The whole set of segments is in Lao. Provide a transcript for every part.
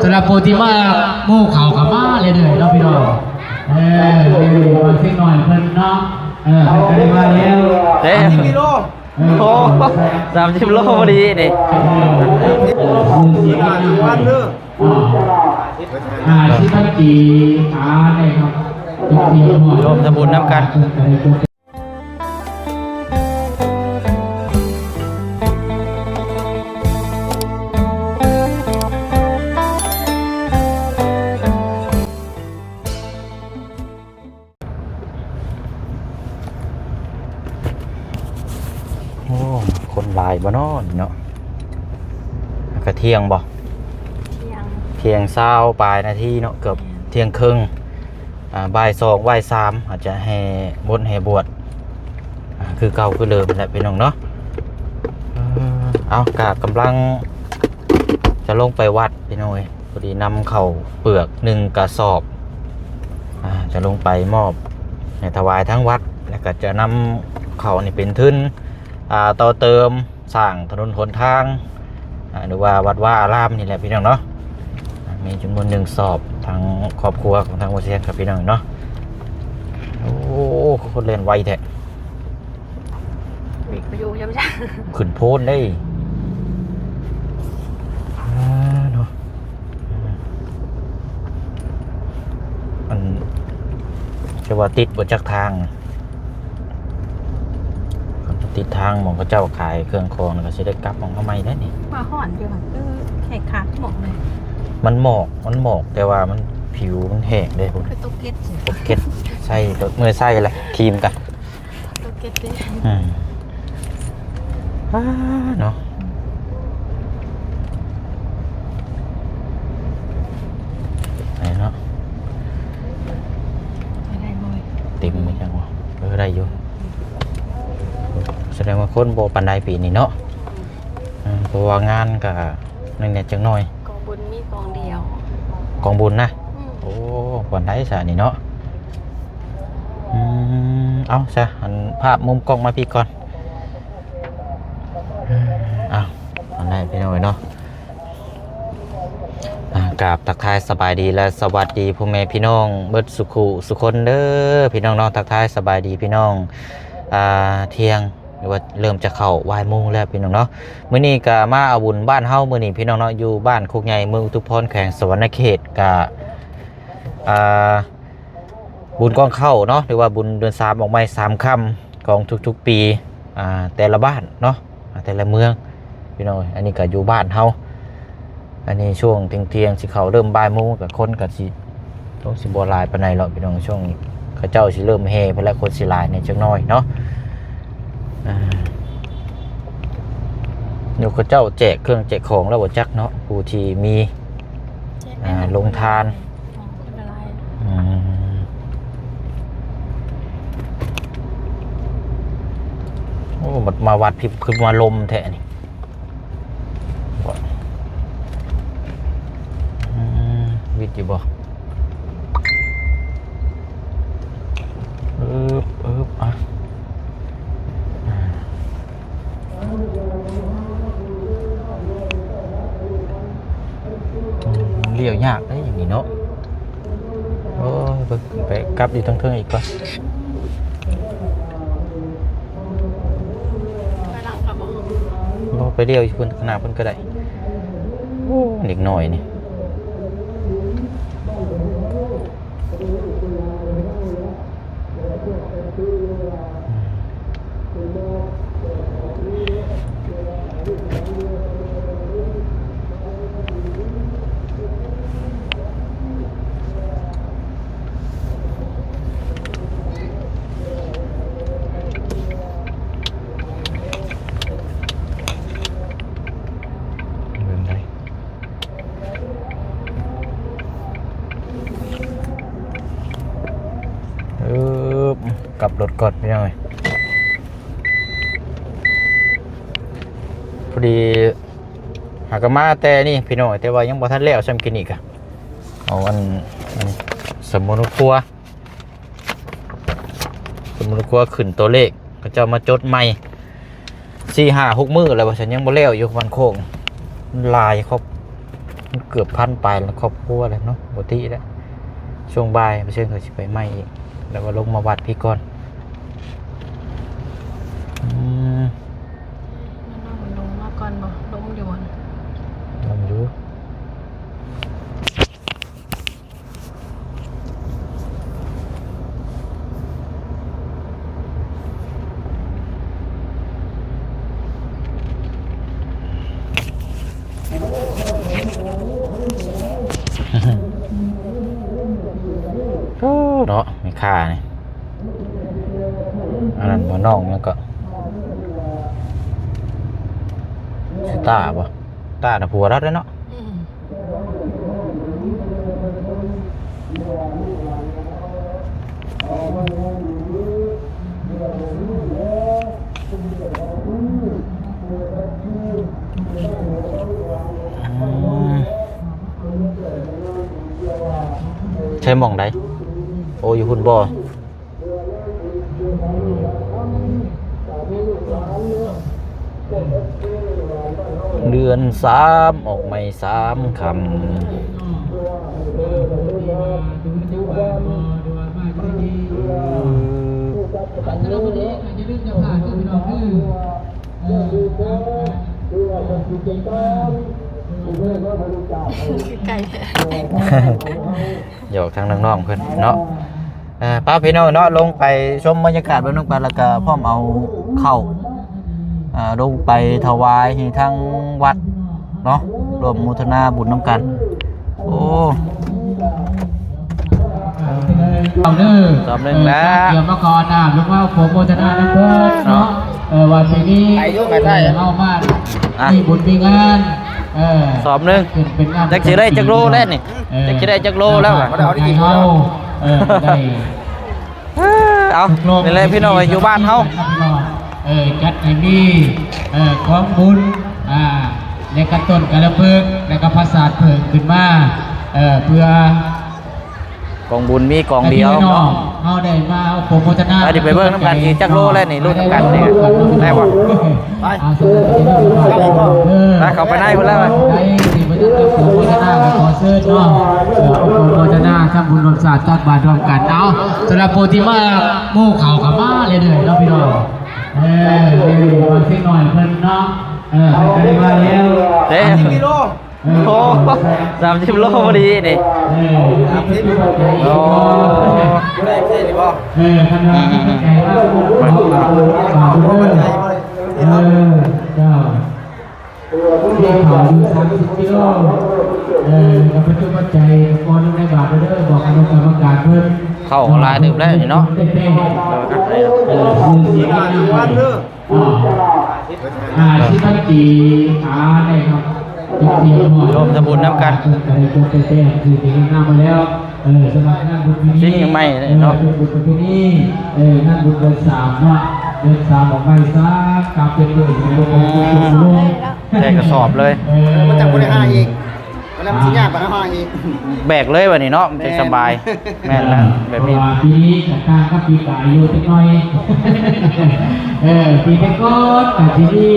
ສຳລັບຜູ້ທີ່ມາໝູ່ເຂົ້າກໍມາເລື້ອຍໆເນາະພີ່ນ້ອງ. ເອີ ມາເດັກນ້ອຍເພິ່ນເນາະ ເອີ ເພິ່ນກໍໄດ້ມາແລ້ວ. ເດ້ ເອີ ໂອ້ ສາມສິບໂລພໍດີນີ້. ເອີ ຫ້າສິບພັນກີບ ອ່າ ໄດ້ຄັບ ຮ່ວມທຳບຸນນຳກັນ. ໂອ້ ຄົນຫຼາຍບໍ່ເນາະນີ້ເນາະ? ກະທ່ຽງບໍ່? ທ່ຽງ ທ່ຽງຊາວປາຍນາທີເນາະ ເກືອບ ແມ່ນ ທ່ຽງເຄິ່ງ. ອ່າ ບ່າຍສອງ ບ່າຍສາມ ອາດຈະແຫ່ບົນແຫ່ບວດ ອ່າ ຄືເກົ່າຄືເດີມແຫຼະພີ່ນ້ອງເນາະ. ເອີ ເອົາ ກະກຳລັງຈະລົງໄປວັດພີ່ນ້ອງເອີຍ. ພໍດີນຳເຂົ້າເປືອກໜຶ່ງກະສອບ ອ່າ ຈະລົງໄປມອບໃຫ້ຖວາຍທາງວັດ ແລ້ວກໍຈະນຳເຂົ້ານີ້ເປັນທຶນ ອ່າ ຕໍ່ເຕີມ ສ້າງຖະໜົນຫົນທາງ ອ່າ ຫຼືວ່າວັດວາອາລາມນີ້ແຫຼະພີ່ນ້ອງເນາະ. ອ່າ ມີຈຳນວນໜຶ່ງສອບ ທາງຄອບຄົວຂອງທາງບໍ່ຊຽງກັບພີ່ນ້ອງເນາະ. ໂອ້ ຄົນແລ່ນໄວແທ້ ເບຣກບໍ່ຢູ່ ຢ້ຳຊ້າ ຂຶ້ນໂພນເດ້. ອ່າ ເນາະ ອັນ ຈະວ່າຕິດບໍ່ຈັກທາງ ຄັນບໍ່ຕິດທາງ ໝ່ອງເຂົາເຈົ້າຂາຍເຄື່ອງຂອງ ແລ້ວກໍຊິໄດ້ກັບຂອງເຮົາໃໝ່ໄດ໋ນີ້. ວ່າຮ້ອນຢູ່ ເອີ ແຂກຂາດໝອກເລີຍ. ມັນໝອກ ມັນໝອກ ແຕ່ວ່າມັນ ຜິວມັນແຫ້ງເດ້ພຸ້ນ. ຄືຕົກເກັດ ຕົກເກັດໃສ່ ເມື່ອຍໃສ່ແຫຼະ ຄຣີມກະຕົກເກັດເດ້. ອືມ ອ່າ ເນາະ ໄປເນາະ ໄດ້ບໍ່? ເຕັມໄປຈັ່ງວະ? ເອີ ໄດ້ຢູ່. ສະແດງວ່າຄົນບໍ່ປານໃດປີນີ້ເນາະ. ອືມ ເພາະວ່າງານກະໜ້ອຍແດ່ຈັກໜ້ອຍ. ກອງບຸນມີກອງດຽວ. ກອງບຸນນະ? ອືມ ໂອ້ ປານໃດຊະນີ້ເນາະ. ອືມ ເອົາຊະ ອັນ ພາບມຸມກ້ອງມາພີ້ກ່ອນ. ເອົາ ອັນນັ້ນພີ່ນ້ອງເອີຍເນາະ. ອ່າ ກາບທັກທາຍສະບາຍດີ ແລະ ສະຫວັດດີພໍ່ແມ່ພີ່ນ້ອງເບິດສູ່ຄູ່ສູ່ຄົນເດີພີ່ນ້ອງເນາະ. ທັກທາຍສະບາຍດີພີ່ນ້ອງ ອ່າ ທ່ຽງ ຫຼືວ່າເລີ່ມຈະເຂົ້າບ່າຍໂມງແລ້ວພີ່ນ້ອງເນາະ. ມື້ນີ້ກະມາເອົາບຸນບ້ານເຮົາມື້ນີ້ພີ່ນ້ອງເນາະ ຢູ່ບ້ານໂຄກໃຫຍ່ ເມືອງອຸທຸມພອນ ແຂວງສະຫວັນນະເຂດ. ກະ ອ່າ ບຸນກອງເຂົ້າເນາະ ຫຼືວ່າບຸນເດືອນສາມອອກໃໝ່ສາມຄ່ຳຂອງທຸກໆປີ ອ່າ ແຕ່ລະບ້ານເນາະ ອ່າ ແຕ່ລະເມືອງພີ່ນ້ອງເອີຍ. ອັນນີ້ກະຢູ່ບ້ານເຮົາ. ອັນນີ້ຊ່ວງທ່ຽງໆ ຊິເຂົ້າເລີ່ມບ່າຍໂມງ ກະຄົນກະຊິ ໂອ້ ຊິບໍ່ຫຼາຍປານໃດດອກພີ່ນ້ອງ. ຊ່ວງເຂົາເຈົ້າຊິເລີ່ມແຫ່ພຸ້ນແຫຼະ ຄົນຊິຫຼາຍແດ່ຈັກໜ້ອຍເນາະ. ອ່າ ດຽວເຂົາເຈົ້າແຈກເຄື່ອງແຈກຂອງແລ້ວບໍ່ຈັກເນາະ ຜູ້ທີ່ມີ ແຈກ ອ່າ ໂຮງທານ. ອໍ ຄົນລະລາຍ. ອືມ ໂອ້ ມາ ມາວັດພິບ ຄືມາລົມແທ້ນີ້. ອືມ ວິດຢູ່ບໍ່? ອຶບ ອຶບ ອ່ະ ອືມ ລ້ຽວຍາກເດ້ຢ່າງນີ້ເນາະ. ໂອ້ຍ ເບິ່ງ ໄປກັບຢູ່ເທິງໆອີກກ່ອນ. ໄປຫຼັງກັບບໍ່? ບໍ່ ໄປລ້ຽວຢູ່ພຸ້ນ ຂ້າງໜ້າພຸ້ນກໍໄດ້. ໂອ້ ເດັກນ້ອຍນີ້. ເອີ ກັບລົດກ່ອນພີ່ນ້ອງເອີຍ. ພໍດີຫາກະມາແຕ່ນີ້ພີ່ນ້ອງ ແຕ່ວ່າຍັງບໍ່ທັນແລ້ວຊ້ຳ ກິນນີ້ກະເອົາອັນ ອັນ ສຳມະໂນຄົວ ສົມມຸດວ່າຂຶ້ນຕົວເລກ ເຂົາເຈົ້າມາຈົດໃໝ່ ສີ່ຫ້າຫົກມື້ແລ້ວວ່າຊັ້ນ ຍັງບໍ່ແລ້ວຢູ່ບ້ານໂຄກ ມັນຫຼາຍຄອບ ເກືອບພັນປາຍແລ້ວ ຄອບຄົວແລ້ວເນາະ ບໍ່ຕິແລ້ວ. ຊ່ວງບ່າຍ ປະເຊີນເຂົາຊິໄປໃໝ່ອີກ ແລ້ວກໍລົງມາວັດພີ້ກ່ອນ. ອືມ ນ້ອງໆລົງມາກ່ອນບໍ່? ລົງຢູ່ບໍ່? ລົງຢູ່. ໂອ້ ເນາະ ແມ່ຄ້ານີ້ ອັນນັ້ນບໍ່ ນ້ອງຫຍັງເກາະ ຊື່ຕ້າບໍ່? ຕ້ານະ ຜົວລາວເດ້ເນາະ. ອືມ ໃຊ່ ໝ່ອງໃດ? ໂອ້ ຢູ່ພຸ້ນບໍ່? ເດືອນສາມອອກໃໝ່ສາມຄ່ຳ. ໃກ້ແທ້ ຢອກທາງນ້ອງໆເພິ່ນເນາະ. ເອີ ພາພີ່ນ້ອງເນາະ ລົງໄປຊົມບັນຍາກາດເບິ່ງນຳກັນ ແລ້ວກະພ້ອມເອົາເຂົ້າ ເອີ ລົງໄປຖວາຍໃຫ້ທາງວັດເນາະ ຮ່ວມໂມທະນາບຸນນຳກັນ. ໂອ້ ເອົາເດີ ສອບໜຶ່ງແລ້ວ ເອີ ເດີມາຂໍນ້ຳ ລົງມາໂປຣໂມທະນານຳເພິ່ນເນາະ. ເອີ ວ່າປີນີ້ ໄປຢູ່ ໄປໄດ້ ເອີ ເຮົາມາ ອ່ະ ມີບຸນມີງານ ເອີ ສອບໜຶ່ງ ເປັນ ເປັນງານ ຈັກຊິໄດ້ຈັກໂລແລ້ວນີ້? ເອີ ຈັກຊິໄດ້ຈັກໂລແລ້ວ? ອ່າ ເຮົາ ເອີ ໄດ້ ເອີ ເອົາ ນີ້ແຫຼະພີ່ນ້ອງເອີຍ ຢູ່ບ້ານເຮົາ ເອີ ຈັດໃຫ້ມີ ເອີ ກອງບຸນ ອ່າ ແລະກະຕົ້ນກະລະເພີກ ແລະກະປາສາດເພີງຂຶ້ນມາ ເອີ ເພື່ອ ກອງບຸນມີກອງດຽວເນາະ. ເຮົາໄດ້ມາໂປຣໂມທະນາ ໄປ ໄປເບິ່ງນຳກັນ ຊິຈັກໂລແລ້ວນີ້ ລຸ້ນນຳກັນນີ້ ໄດ້ບໍ່? ໄປ ອ່າ ເຂົ້າໄປໃນພຸ້ນແລ້ວ ໄດ້ ຊິມາຈັດໂປຣໂມທະນາ ກໍຂໍເຊີນເນາະ ເອີ ໂປຣໂມທະນາ ທຳບຸນຮ່ວມຊາດ ຕັກບາດຮ່ວມກັນ. ເອົາ ສຳລັບຜູ້ທີ່ມາໝູ່ເຂົ້າກໍມາເລື້ອຍໆເນາະພີ່ນ້ອງ. ເອີ ມາເລັກນ້ອຍເພິ່ນເນາະ ເອີ ເພິ່ນກໍໄດ້ມາແລ້ວ ເດ້ ສາມສິບໂລ ໂອ້ ສາມສິບໂລພໍດີນີ້ ເອີ ໂອ້ ເອີ ຄັນວ່າມີໃຈວ່າ ເອີ ເຈົ້າ ທີ່ເຂົ້າຢູ່ສາມສິບກິໂລ ເອີ ກະປັດຈຸປັດໄຈກ່ອນນຳໃນບາດເດີ ບອກຄະນະກຳມະການເພິ່ນ ເຂົ້າຫຼາຍເຕີບແລ້ວນີ້ເນາະ ເອີ ຊື່ເສຍງນາມເພິ່ນ ອ່າ ຫ້າສິບພັນກີບ ອ່າ ໄດ້ຄັບ ຮວມທຳບຸນນຳກັນ ເພິ່ນກະໄດ້ຈົດໄດ້ແຕ້ມຊື່ເສຍງນາມມາແລ້ວ. ເອີ ສຳລັບງານບຸນປີນີ້ ສິ່ງໃໝ່ເນາະ ເອີ ເປັນບຸນປະເພນີ ເອີ ງານບຸນເດືອນສາມເນາະ ເດືອນສາມອອກໃໝ່ສາມ ກັບເປັນມື້ຂອງຫຼວງພໍ່ຄູນ ແຈກກະສອບເລີຍ ເອີ ມັນຈະບໍ່ໄດ້ຫາອີກ ມັນຊິຍາກກວ່າເຮົາອີກ ແບກເລີຍບາດນີ້ເນາະ ມັນຈະສະບາຍ. ແມ່ນແລ້ວ ເອີ ແບບນີ້ ເພາະວ່າປີນີ້ກະຕ່າງກັບປີກາຍຢູ່ຈັກໜ້ອຍ ເອີ ປີແຕ່ກ່ອນກະຊິມີ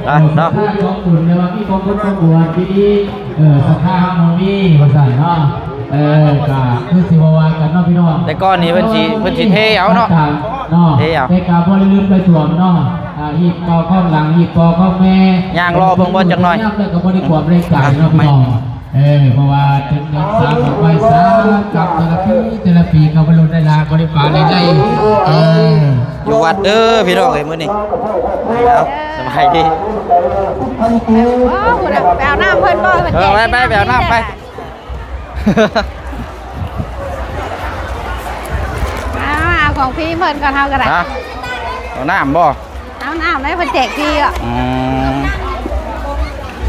ອ່ະ ເອີ ເນາະ ສັດທາກອງບຸນ ແຕ່ວ່າມີກອງບຸນກອງບວດ ປີນີ້ ເອີ ສັດທາເຮົາບໍ່ມີວ່າຊັ້ນເນາະ ເອີ ກະຄືຊິບໍ່ວ່າກັນເນາະພີ່ນ້ອງ. ແຕ່ກ່ອນນີ້ເພິ່ນຊິ ເພິ່ນຊິເທເອົາເນາະ ເນາະ ເທເອົາ ແຕ່ກະບໍ່ໄດ້ລືມໄປຖ້ວມເນາະ ອ່າ ຮີດເປົ່າຄອງຫຼັງ ຮີດພໍ່ຄອງແມ່ ຍ່າງລໍເບິ່ງບໍ່ຈັກໜ້ອຍ ຍາມໃດກະບໍ່ໄດ້ກວມເລກກາຍເນາະພີ່ນ້ອງ. ເອີ ເພາະວ່າເຖິງເດືອນສາມອອກໄປສາມກັບແຕ່ລະປີ ແຕ່ລະປີກະບໍ່ຫຼຸດໄດ້ລາ ບໍ່ໄດ້ປາໄດ້ໄດ້ ເອີ ຢູ່ວັດເດີພີ່ນ້ອງເອີຍ ມື້ນີ້ ເອົາ ສະບາຍດີ ໂອ້ ໄປເອົານ້ຳເພິ່ນບໍ່? ເພິ່ນ ເອີ ໄປ ໄປ ໄປເອົານ້ຳໄປ ເອົາ ເອົາຂອງພີ້ເພິ່ນກ່ອນ ເຮົາກະໄດ້ ຮະ ເອົານ້ຳບໍ່? ເອົານ້ຳໃຫ້ເພິ່ນແຈກຟຣີເນາະ ອືມ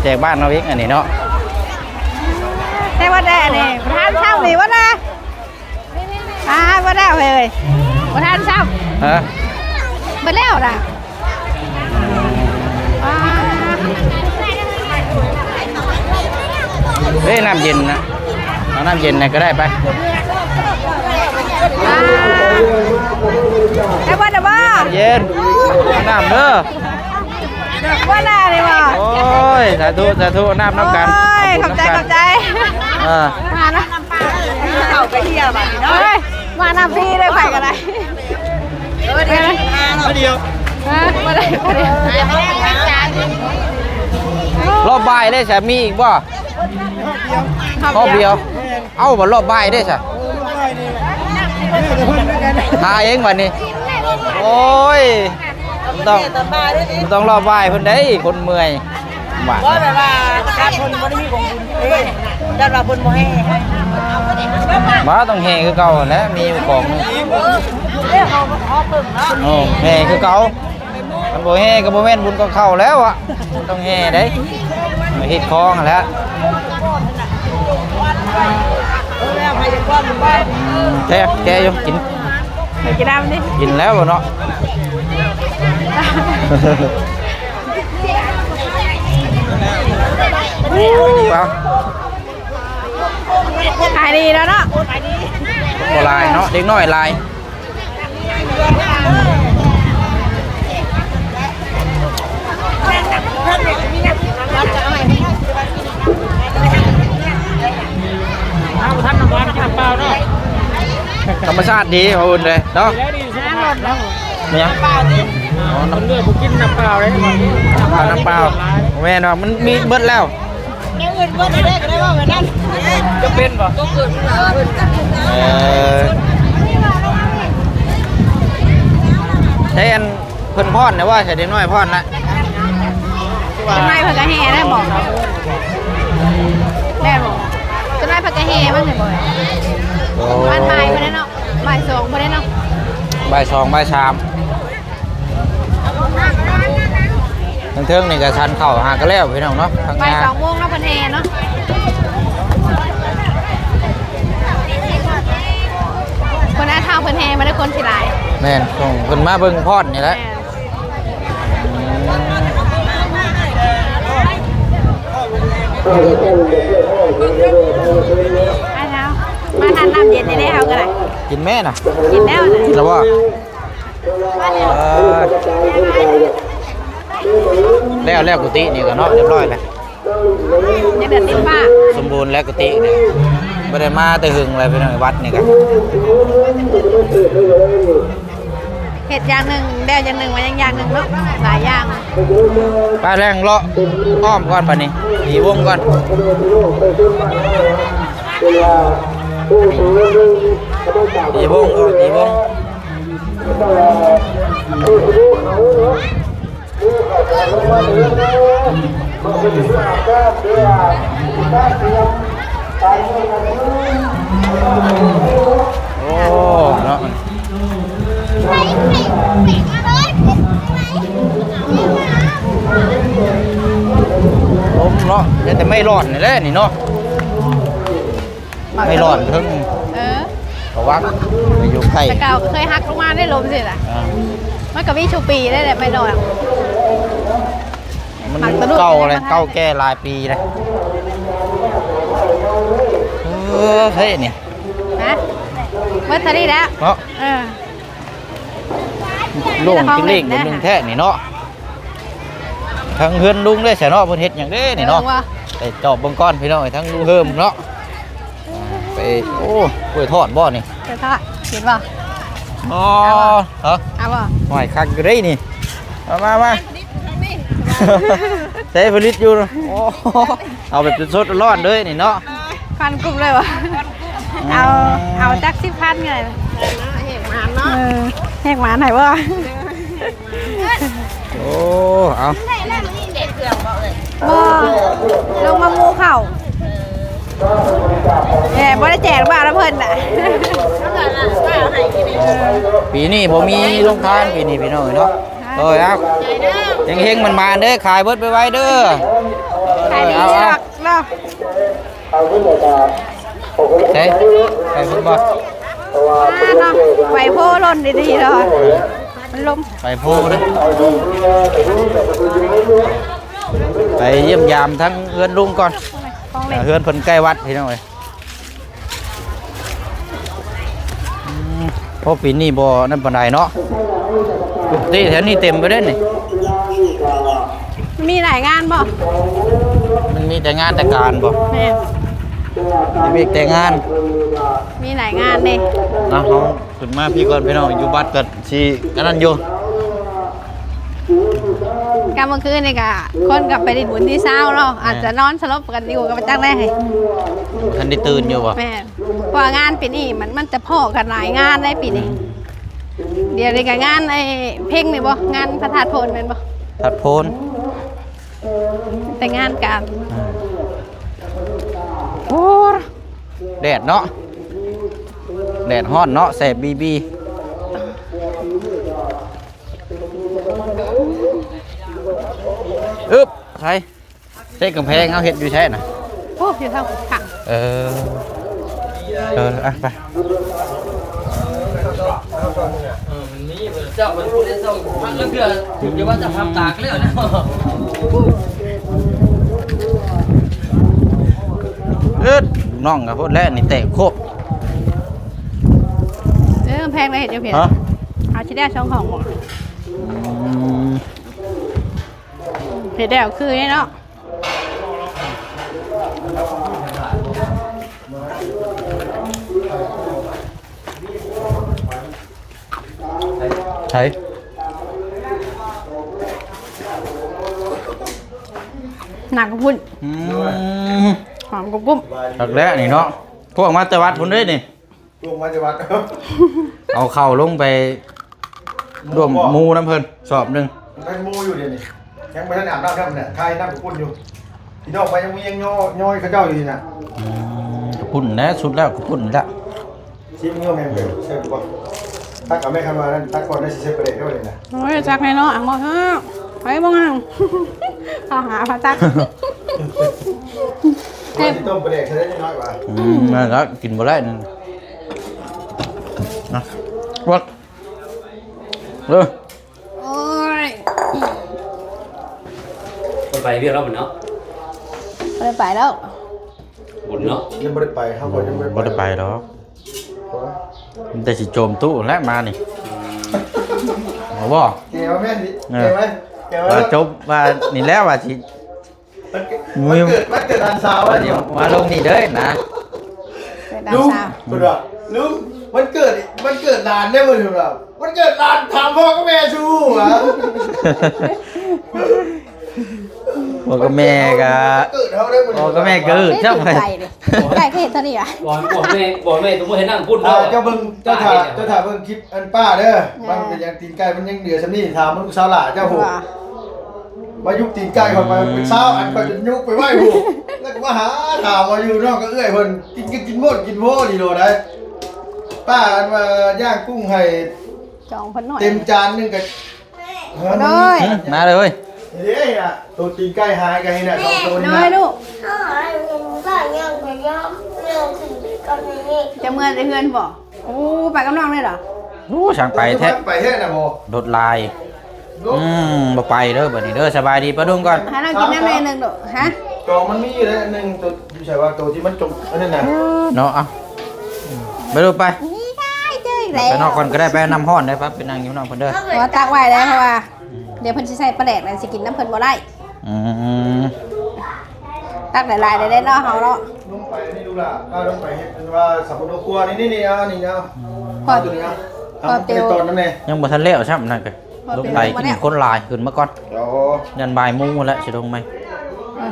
ແຈກບ້ານເຮົາອີກອັນນີ້ເນາະ ແຕ່ວ່າແດ່ນີ້ ປະທານຊ້ຳນີ້ວ່ານະ ອ່າ ບໍ່ໄດ້ເຮີ້ຍ ປະທານຊ້ຳ ຮະ ບໍ່ແລ້ວນະ ອ່າ ເອີ ນ້ຳເຢັນນະ ເອົານ້ຳເຢັນໜ່ອຍກະໄດ້ໄປ ອ່າ ໄດ້ບໍ່ ໄດ້ບໍ່ ເຢັນ ນ້ຳເດີ ບໍ່ໄດ້ເລີຍບໍ່? ໂອ້ຍ ສາທຸ ສາທຸ ນ້ຳນຳກັນ ໂອ້ຍ ຂອບໃຈ ຂອບໃຈ ເອີ ມານະ ເຂົ້າໄປທ່ຽວບາດນີ້ເນາະ ເອີຍ ມານຳພີ່ເດີ ໃຜກໍໄດ້ ເອີ ດຽວ ເອີ ບໍ່ໄດ້ ລອບບ່າຍເດ້ ສາມີອີກບໍ່? ຮອບດຽວ ຮອບດຽວ ເອົ້າ ບັດລອບບ່າຍເດ້ຊະ ຫາເອງບັດນີ້ ໂອ້ຍ ຕ້ອງ ຕ້ອງລອບບ່າຍເພິ່ນເດ້ ຄົນເມື່ອຍ ວ່າ ບໍ່ ແບບວ່າ ຖ້າເພິ່ນບໍ່ໄດ້ມີຂອງບຸນເດ້ ຢ້ານວ່າເພິ່ນບໍ່ແຫ່ ບໍ່ ຕ້ອງແຫ່ຄືເກົ່າຫັ້ນແຫຼະ ມີຢູ່ຂອງໜຶ່ງ ເອີ ເຮົາ ເຮົາເພີ່ມເນາະ ໂອ້ ແຫ່ຄືເກົ່າ ຄັນບໍ່ແຫ່ກໍບໍ່ແມ່ນບຸນກອງເຂົ້າແລ້ວອະ ມັນຕ້ອງແຫ່ເດ້ ເຮັດຄອງຫັ້ນແຫຼະ ແກະ ແກະຢູ່ ກິນ ໄປກິນນ້ຳດິ ກິນແລ້ວເນາະ ຂາຍດີແລ້ວເນາະ ບໍ່ຫຼາຍເນາະ ເດັກນ້ອຍຫຼາຍ ເອົາ ບໍ່ທັນນ້ຳຫວານ ກິນນ້ຳເປົ່າເນາະ ທຳມະຊາດດີ ເຂົາເອີ້ນເດ້ເນາະ ແລ້ວນີ້ ແມ່ນຫຍັງ? ອໍ ນ້ຳ ເພິ່ນເລືອກບໍ່ກິນນ້ຳເປົ່າເດ້ ເອົານ້ຳເປົ່າ ບໍ່ແມ່ນດອກ ມັນມີເບິດແລ້ວ ແນວອື່ນເບິດເດ້ ກໍໄດ້ເວົ້າແບບນັ້ນ ຈະເປັນບໍ່? ເອີ ໃຊ້ອັນ ເພິ່ນຟ້ອນແລ້ວວ່າ ໃຊ້ເດັກນ້ອຍຟ້ອນລະ ເດັກນ້ອຍເພິ່ນກໍແຫ່ໄດ້ບໍ່? ແມ່ນບໍ່? ເດັກນ້ອຍເພິ່ນກໍແຫ່ມັນແມ່ນບໍ່? ໂອ້ ປານບ່າຍພຸ້ນແຫຼະເນາະ ບ່າຍສອງພຸ້ນແຫຼະເນາະ ບ່າຍສອງ ບ່າຍສາມ ເທິງໆນີ້ກໍສັນເຂົ້າຫາກໍແລ້ວພີ່ນ້ອງເນາະ ທາງ ບ່າຍສອງໂມງເນາະ ເພິ່ນແຫ່ເນາະ ເພິ່ນອາດເທົ່າເພິ່ນແຫ່ບໍ່ໄດ້ຄົນຊິຫຼາຍ ແມ່ນ ເພິ່ນມາເບິ່ງຟ້ອນນີ້ແຫຼະ ແມ່ນ ມາທານນ້ຳເຢັນນີ້ເດ້ ເຮົາກໍໄດ້ ກິນແມ້ນະ ກິນແລ້ວນະ ກິນແລ້ວບໍ່? ເອີ ແລ້ວ ແລ້ວກຸຕິນີ້ກໍເນາະ ຮຽບຮ້ອຍແລ້ວ ຍັງເຫຼືອຕິດຜ້າ ສົມບູນແລ້ວກຸຕິນີ້ ບໍ່ໄດ້ມາແຕ່ຫຶງແລ້ວພີ່ນ້ອງ ວັດນີ້ກໍ ເຮັດຢ່າງໜຶ່ງ ແລ້ວຢ່າງໜຶ່ງ ມາຍັງຢ່າງໜຶ່ງເນາະ ຫຼາຍຢ່າງ ໄປແລ່ນເລາະອ້ອມກ່ອນ ບາດນີ້ຕີວົງກ່ອນ ຕີວົງ ເອີ ຕີວົງ ໂອ້ ເນາະ ລົມເນາະ ເຫຼືອແຕ່ໄມ້ຫຼອນນີ້ແຫຼະນີ້ເນາະ ໄມ້ຫຼອນເທິງ ເອີ ລະວັງ ໄປຢູ່ໃກ້ ແຕ່ເກົ່າເຄີຍຫັກລົງມາໄດ້ລົມຊີ້ລະ ອ່າ ມັນກໍມີຊຸປີໄດ້ແຫຼະ ໄມ້ຫຼອນ ມັນເກົ່າແລ້ວ ເກົ່າແກ່ຫຼາຍປີແລ້ວ ເອີ ເຮີ້ຍ ນີ້ ຮະ ເບິດເທົ່ານີ້ແລ້ວ ເນາະ ເອີ ໂລ່ງຈິ່ງເລ່ງ ມີແຕ່ຂອງຫຼິ້ນ ໜຶ່ງແທ້ນີ້ເນາະ ທາງເຮືອນລຸງເດ້ຊະເນາະ ເພິ່ນເຮັດຫຍັງເດ້ນີ້ເນາະ ເອີ ວ່າ ໄປຈອບເບິ່ງກ່ອນພີ່ນ້ອງ ທາງລຸງເຮີມເນາະ ໄປ ໂອ້ ກ້ວຍທອດບໍ່ນີ້ ກ້ວຍທອດ ກິນບໍ່? ອໍ ເອົາບໍ່? ຮະ? ເອົາບໍ່? ຫ້ອຍ ຄັກຢູ່ເດ້ນີ້ ເອົາມາ ມາ ໃສ່ຜະລິດຢູ່ ໂອ້ ເອົາແບບສົດໆ ຮ້ອນໆ ເລີຍນີ້ເນາະ ຄວັນກຸບເລີຍບໍ່? ເອົາ ເອົາຈັກສິບພັນກໍໄດ້ ເອີ ແຫກໝານໃຫ້ບໍ່? ໂອ້ ເອົາ ບໍ່ ລົງມາໝູ່ເຂົ້າ ແໝ່ ບໍ່ໄດ້ແຈກບ່າວນຳເພິ່ນນະ ປີນີ້ບໍ່ມີໂຮງທານ ປີນີ້ພີ່ນ້ອງເອີຍເນາະ ໂດຍ ເອົາ ເຮັງໆ ໝານໆ ເດີ ຂາຍເບິດໄວໆ ເດີ ຂາຍດີ ເອົາ ເອົາ ເນາະ ໃສ ໄປພຸ້ນບໍ່? ມາເນາະ ໄປໂພລົ້ນດີໆ ເນາະ ມັນລົມ ໄປໂພເດີ ໄປຢ້ຽມຢາມທາງເຮືອນລຸງກ່ອນ ຂອງເຫຼັ້ນ ເຮືອນເພິ່ນໃກ້ວັດພີ່ນ້ອງເອີຍ ອືມ ໂອ້ ປີນີ້ບໍ່ນັ້ນປານໃດເນາະ ປົກກະຕິແຖວນີ້ເຕັມໄປເດ້ນີ້ ມີຫຼາຍງານບໍ່? ມັນ ມີແຕ່ງານແຕ່ການບໍ່? ແມ່ນ ມີວຽກແຕ່ງານ ມີຫຼາຍງານເດ້. ເອົາ ເຮົາຂຶ້ນມາພີ້ກ່ອນພີ່ນ້ອງ ຢູ່ບັດກໍຊິອັນນັ້ນຢູ່. ການມື້ຄືນນີ້ກະຄົນກໍໄປຫຼິ້ນບຸນທີຊາວເນາະ ອາດຈະນອນສະຫຼົບກັນຢູ່ກໍບໍ່ຈັກໄດ້. ບໍ່ທັນໄດ້ຕື່ນຢູ່ບໍ່? ແມ່ນ ເພາະວ່າງານປີນີ້ມັນ ມັນຈະພໍ້ກັນຫຼາຍງານໃນປີນີ້. ອືມ ດຽວນີ້ກໍງານໄອ້ເພັງນີ້ບໍ່? ງານພະທາດໂພນແມ່ນບໍ່? ທາດໂພນ ແຕ່ງານກັນ. ອືມ ໂອ້ ແດດເນາະ ແດດຮ້ອນເນາະ ແສບບີບີ. ອຶບ ໃສ ເຊກຳແພງເຮົາເຮັດຢູ່ໃສນະ? ໂອ້ ຢູ່ທາງຂ້າງ. ເອີ ເອີ ອ່ະ ໄປ. ເຈົ້າມັນບໍ່ໄດ້ສົ່ງພັກລະເທື່ອ ຖືກແຕ່ວ່າຈະພັບຕາກແລ້ວນະ. ເອີ ນ້ອງກໍໂພດແລ້ວນີ້ແຕກໂຄກ. ເອີ ແພງໄດ້ເຮັດຢູ່ພີ້. ຮະ? ເອົາຊິໄດ້ສອງຫ້ອງບໍ່? ອືມ ເຮັດແລ້ວຄືເນາະ. ໃສ ໜັກກວ່າພຸ້ນ. ອືມ ຫອມກວ່າກຸ້ມ. ຄັກແລ້ວນີ້ເນາະ ພວກມາແຕ່ວັດພຸ້ນເດ້ນີ້. ລົງມາຈາກວັດ ເອົາເຂົ້າລົງໄປຮ່ວມໝູ່ນຳເພິ່ນສອບໜຶ່ງ. ໄປໝູ່ຢູ່ດຽວນີ້ ຍັງບໍ່ທັນອາບນ້ຳຊ້ຳນະ ຖ່າຍນ້ຳກະປຸ້ນຢູ່. ພີ່ນ້ອງໄປຍັງມີຍັງຍ້ອຍ ຍ້ອຍເຂົາເຈົ້າຢູ່ນີ້ນະ. ອືມ ກະປຸ້ນແຫຼະ ສຸດແລ້ວກະປຸ້ນແຫຼະ. ຊີມເງືອແມ່ນເດີ ແຊບຢູ່ບໍ່? ຕັກເອົາແມ່ ຄັນວ່ານັ້ນ ຕັກກ່ອນໄດ້ ຊິໃສ່ປາແດກໄດ້ບໍ່ນີ້ນະ? ໂອ້ຍ ຕັກແນ່ເນາະ ອັງບໍ່ເນາະ ໄປບໍ່ງາມ ເຂົ້າຫາພະຕັກ. ແຊບ ຊິຕົ້ມປາແດກໃສ່ໄດ້ນ້ອຍວ່າ. ອືມ ນັ້ນລະ ກິນບໍ່ໄດ້ນະ ວັດ ເດີ. ໂອ້ຍ ບໍ່ໄປວຽກແລ້ວເນາະ ບໍ່ໄດ້ໄປແລ້ວ ບຸນເນາະ ຍັງບໍ່ໄດ້ໄປ ເຮົາກໍຍັງບໍ່ໄດ້ໄປ ບໍ່ໄດ້ໄປດອກ ມີແຕ່ຊິໂຈມຕູ້ແຫຼະມານີ້ ເອົາບໍ່? ແກວ່າແມ່ນ ເອີ ແກວ່າ ແກວ່າ ວ່າຈົບ ວ່ານີ້ແຫຼະ ວ່າຊິ ວັນເກີດ ວັນເກີດຫຼານສາວ ວ່າຊິມາລົງນີ້ເດີນະ ເກີດຫຼານສາວ ລຸງ ເພິ່ນວ່າ ລຸງ ວັນເກີດ ວັນເກີດຫຼານເດ້ ເພິ່ນວ່າ ວັນເກີດຫຼານ ຖາມພໍ່ກັບແມ່ຊູຫວາ. ພໍ່ກັບແມ່ກະ ເກີດເຮົາໄດ້ບໍ່ ພໍ່ກັບແມ່ເກີດ ເຈົ້າໄປ ໄກ່ເຮັດເທົ່ານີ້ຫວາ ບອກ ບອກແມ່ ບອກແມ່ຕົວບໍ່ເຫັນນັ່ງພຸ້ນເດີ ເຈົ້າເບິ່ງ ເຈົ້າຖ້າ ເຈົ້າຖ້າເບິ່ງຄລິບອັນປ້າເດີ ມັນເປັນຫຍັງຕີນໄກ່ມັນຍັງເຫຼືອສ່ຳນີ້ ຖາມເບິ່ງລູກສາວຫຼ້າເຈົ້າພຸ້ນ ມາຍຸກຕີນໄກ່ຂ້ອຍໄປເປັນຊາວອັນ ຂ້ອຍຈົນຍຸກໄປໄວ້ພຸ້ນ ແລ້ວກໍມາຫາຖາມວ່າຢູ່ນອກກັບເອື້ອຍເພິ່ນ ກິນກໍກິນໝົດກິນໂພດີໂລດໃດ ປ້າອັນວ່າຍ່າງກຸ້ງໃຫ້ ຈອງເພິ່ນໜ້ອຍ ເຕັມຈານໜຶ່ງກໍ ໂດຍ ມາເລີຍ ນີ້ເດ້ ໂຕຕີນໄກ່ຫາຍກັນນີ້ນະ ສອງໂຕນີ້ນະ ໂດຍລູກ ຈະເມືອແຕ່ເຮືອນບໍ່? ໂອ້ ໄປກັບນ້ອງເລີຍເນາະ ໂອ້ ຊ່າງໄປແທ້ ໄປແທ້ນະບໍ່ ລົດຫຼາຍ ລົດ ອືມ ບໍ່ໄປເດີບັດນີ້ເດີ ສະບາຍດີປ້າລຸງກ່ອນ ໃຫ້ນ້ອງກິນນ້ຳແດ່ໜຶ່ງລູກ ຮະ ຈອງມັນມີຢູ່ແລ້ວໜຶ່ງໂຕ ຢູ່ໃສວະ ໂຕທີ່ມັນຈົມອັນນັ້ນນະ ເນາະ ເອົາ ໄປລູກໄປ ນີ້ໄດ້ເຈີອີກແລ້ວ ໄປນອກກ່ອນກໍໄດ້ ໄປນ້ຳຮ້ອນໄດ້ ໄປ ໄປນັ່ງຢູ່ນອກເພິ່ນເດີ ເພາະວ່າຕັກໄວ້ແລ້ວ ເພາະວ່າ ດຽວເພິ່ນຊິໃສ່ປາແດກແລ້ວ ຊິກິນນຳເພິ່ນບໍ່ໄດ້ ອືມ ຕັກຫຼາຍໆ ໄດ້ເນາະ ເຮົາເນາະ ລົງໄປນີ້ລູກຫຼ້າ ພາລົງໄປເຮັດອັນວ່າສຳມະໂນຄົວ ນີ້ ນີ້ ນີ້ ເອົາ ນີ້ ເອົາ ອືມ ເອົາຕົວນີ້ ເອົາ ເອົາ ເອົາ ເອົາ ເອົາ ເອົາ ຕົວນີ້ ຍັງບໍ່ທັນແລ້ວຊ້ຳນັ້ນກະ ລົງໄປກິນຄົນຫຼາຍ ຂຶ້ນມາກ່ອນ ໂອ້ ຢ້ານບ່າຍໂມງພຸ້ນແຫຼະ ຊິລົງໃໝ່ ອື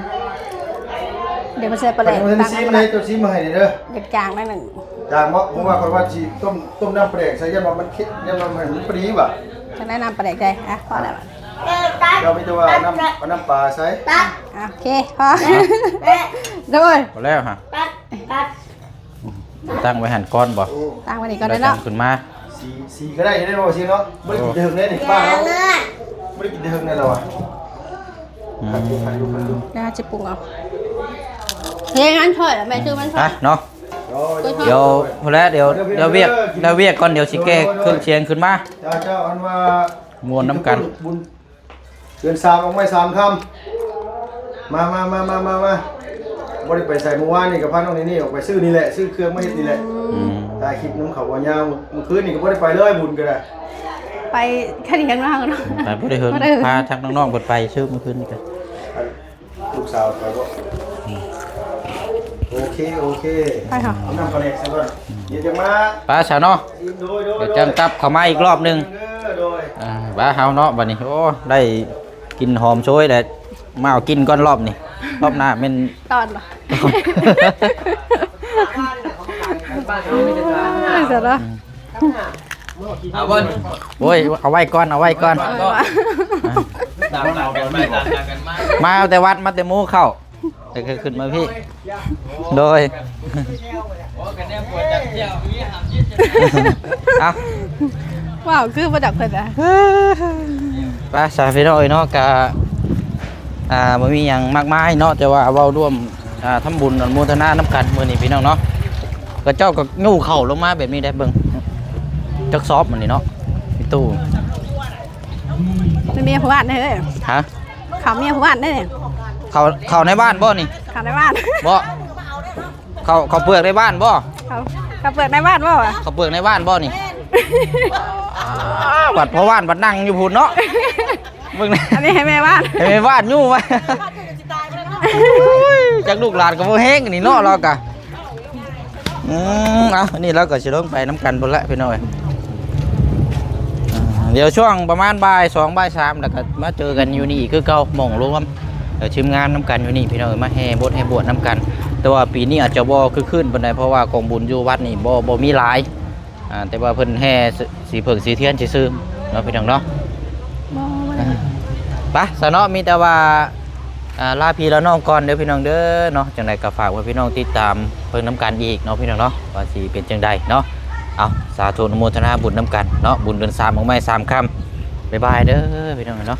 ມ ດຽວມາໃສ່ປາແດກ ຕັກໃຫ້ ເຈົ້າຊີມມາໃຫ້ເດີ ຢາກຈາງໜ້ອຍໜຶ່ງ ຈາງບໍ່? ເພາະວ່າຂ້ອຍວ່າຊິຕົ້ມ ຕົ້ມນ້ຳປາແດກໃສ່ ຢ້ານວ່າມັນເຄັມ ຢ້ານວ່າມັນ ມັນບໍ່ດີຫວາ ຈັ່ງໄດ້ນ້ຳປາແດກໃສ່ ອ່ະ ພໍແລ້ວ ເຈົ້າມີແຕ່ວ່າເອົານ້ຳ ເອົານ້ຳປາໃສ່ ອ່ະ ໂອເຄ ພໍ ໂດຍ ພໍແລ້ວຫະ ຕັ້ງໄວ້ຫັ້ນກ່ອນບໍ່? ຕັ້ງໄວ້ນີ້ກ່ອນເດີເນາະ ແລ້ວຈັ່ງຂຶ້ນມາ ສີ ສີກໍໄດ້ຢູ່ເດ້ບໍ່ ສີເນາະ ບໍ່ໄດ້ກິນແຕ່ເຫິງເດ້ນີ້ ປ້າເຮົາບໍ່ໄດ້ກິນແຕ່ເຫິງແນ່ລະຫວາ ອືມ ດຽວຊິປຸງເອົາ ເຮັດງານຊ່ອຍແມ່ ຊື້ມັນຊ່ອຍ ຮະ ເນາະ ດຽວ ພໍແລ້ວ ດຽວ ດຽວວຽກ ດຽວວຽກກ່ອນ ດຽວຊິແກ້ເຄື່ອງສຽງຂຶ້ນມາ ເຈົ້າ ເຈົ້າ ອັນວ່າ ມ່ວນນຳກັນ ບຸນ ເດືອນສາມອອກໄມ້ສາມຄຳ ມາ ມາ ມາ ມາ ມາ ບໍ່ໄດ້ໄປໃສ ມື້ວານນີ້ກໍພານ້ອງນີ້ນີ້ອອກໄປຊື້ນີ້ແຫຼະ ຊື້ເຄື່ອງມາເຮັດນີ້ແຫຼະ ອືມ ຖ່າຍຄລິບນຳເຂົາບໍ່ຍາວ ມື້ຄືນນີ້ກໍບໍ່ໄດ້ໄປເລີຍ ບຸນກໍໄດ້ ໄປຄະດຽງເນາະ ໄປບໍ່ໄດ້ເຫິງ ບໍ່ໄດ້ເຫິງ ພາທັງນ້ອງໆເພິ່ນໄປຊື້ມື້ຄືນນີ້ກໍ ລູກສາວຂ້ອຍບໍ່ ໂອເຄ ໂອເຄ ໄປເຮົາ ເອົານ້ຳປາແດກໃສ່ກ່ອນ ດຽວຈະມາ ໄປຊະເນາະ ໂດຍ ໂດຍ ດຽວຈັ່ງກັບເຂົ້າມາອີກລອບໜຶ່ງ ເອີ ໂດຍ ອ່າ ໄປເຮົາເນາະ ບັດນີ້ ໂອ້ ໄດ້ກິ່ນຫອມໂຊຍແລ້ວ ມາເອົາກິ່ນກ່ອນລອບນີ້ ລອບໜ້າແມ່ນ ຕອນບໍ່ ເອີ ຊະເນາະ ເອົາບໍ່ ໂອ້ຍ ເອົາໄວ້ກ່ອນ ເອົາໄວ້ກ່ອນ ເອົາໄວ້ກ່ອນ ຕາມຫຼັງກັນໄປ ຕາມຫຼັງກັນມາ ມາແຕ່ວັດ ມາແຕ່ໝູ່ເຂົ້າ ເອີ ຄືຂຶ້ນມາພີ້ ໂດຍ ໂອ້ ກະແນມປວດຈັກແຂ້ວ ເອົ້າ ວ້າວ ຄືບໍ່ຈັກເພິ່ນອະ ໄປຊະພີ່ນ້ອງເອີຍເນາະ ກະ ອ່າ ບໍ່ມີຫຍັງມາກມາຍເນາະ ແຕ່ວ່າເວົ້າຮ່ວມ ອ່າ ທຳບຸນອະນຸໂມທະນານຳກັນມື້ນີ້ພີ່ນ້ອງເນາະ ເຂົາເຈົ້າກໍຍູ້ເຂົ້າລົງມາແບບນີ້ໄດ໋ ເບິ່ງ ຈັກຊອບມື້ນີ້ເນາະ ມີຕູ້ ມີເມຍຜູ້ບ້ານເດ້ ຮະ ເຂົ້າເມຍຜູ້ບ້ານເດ້ ເຂົ້າ ເຂົ້າໃນບ້ານບໍ່ນີ້ ເຂົ້າໃນບ້ານບໍ່ ເຂົ້າ ເຂົ້າເປືອກໃນບ້ານບໍ່ ເຂົ້າ ເຂົ້າເປືອກໃນບ້ານບໍ່ຫວາ ເຂົ້າເປືອກໃນບ້ານບໍ່ນີ້ ບັດພໍ່ບ້ານບັດນັ່ງຢູ່ພຸ້ນເນາະ ເບິ່ງ ອັນນີ້ໃຫ້ແມ່ບ້ານ ໃຫ້ແມ່ບ້ານຍູ້ມາ ຈັກລູກຫຼານກໍບໍ່ແຮງອັນນີ້ເນາະ ລາວກະ ອືມ ເອົາ ອັນນີ້ລາວກໍຊິລົງໄປນຳກັນພຸ້ນແຫຼະພີ່ນ້ອງເອີຍ ອ່າ ດຽວຊ່ວງປະມານບ່າຍສອງ ບ່າຍສາມ ແລ້ວກໍມາເຈີກັນຢູ່ນີ້ອີກຄືເກົ່າ ໝ່ອງລວມ ເອີ ທີມງານນຳກັນຢູ່ນີ້ພີ່ນ້ອງເອີຍ ມາແຫ່ບົດແຫ່ບວດນຳກັນ ແຕ່ວ່າປີນີ້ອາດຈະບໍ່ຄຶກຄື້ນປານໃດ ເພາະວ່າກອງບຸນຢູ່ວັດນີ້ບໍ່ ບໍ່ມີຫຼາຍ ອ່າ ແຕ່ວ່າເພິ່ນແຫ່ສີ ສີເຜິ້ງສີທຽນຊື່ໆເນາະ ພີ່ນ້ອງເນາະ ບໍ່ ບໍ່ໄດ້ ອ່າ ໄປຊະເນາະ ມີແຕ່ວ່າ ອ່າ ລາພີ່ລານ້ອງກ່ອນເດີພີ່ນ້ອງເດີເນາະ ຈັ່ງໃດກໍຝາກໄວ້ພີ່ນ້ອງຕິດຕາມເບິ່ງນຳກັນອີກເນາະ ພີ່ນ້ອງເນາະ ວ່າຊິເປັນຈັ່ງໃດເນາະ ເອົາ ສາທຸອະນຸໂມທະນາບຸນນຳກັນເນາະ ບຸນເດືອນສາມ ໝາກໄມ້ສາມຄຳ ບາຍບາຍເດີພີ່ນ້ອງເນາະ.